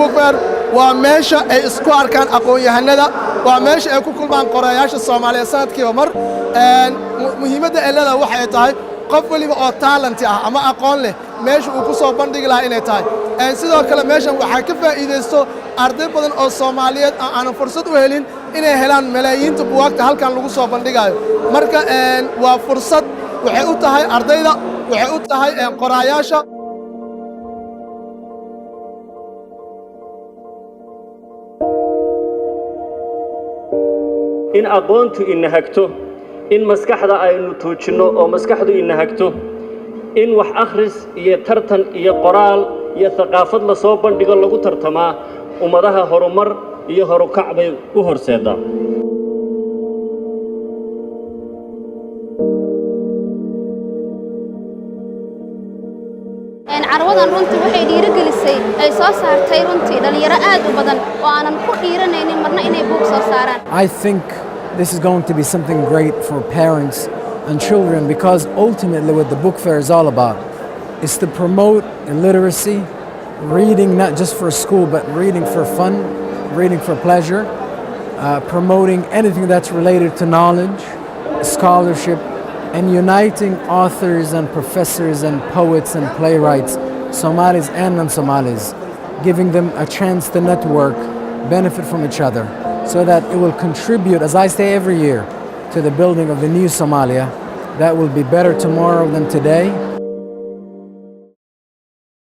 Book Fair waa meesha ay isku arkaan aqoon-yahanada, waa meesha ay ku kulmaan qorayaasha Soomaaliyeed sanadkiiba mar. Muhiimadda ay leedahay waxay tahay qof weliba oo talent ah ama aqoon leh meesha uu ku soo bandhigi lahaa inay tahay. Sidoo kale meeshan waxaa ka faa'iidaysto arday badan oo Soomaaliyeed oo aanan fursad u helin inay helaan malaayiinta buwaagta halkan lagu soo bandhigayo. Marka waa fursad waxay u tahay ardayda, waxay u tahay qoraayaasha. In aqoontu ina hagto, in maskaxda aynu tuujinno oo maskaxdu ina hagto, in wax akhris iyo tartan iyo qoraal iyo thaqaafad la soo bandhigo lagu tartamaa, ummadaha horumar iyo horukac bay u horseeddaa. Carwadan runtii waxay dhiirigelisay, ay soo saartay runtii dhallinyaro aad u badan oo aanan ku dhiiranaynin marna inay buug soo saaraan. I think this is going to be something great for parents and children, because ultimately what the book fair is all about is to promote literacy, reading not just for school, but reading for fun, reading for pleasure, promoting anything that's related to knowledge, scholarship, and uniting authors and professors and poets and playwrights, Somalis and non-Somalis, giving them a chance to network, benefit from each other, so that it will contribute, as I say every year, to the building of the new Somalia that will be better tomorrow than today.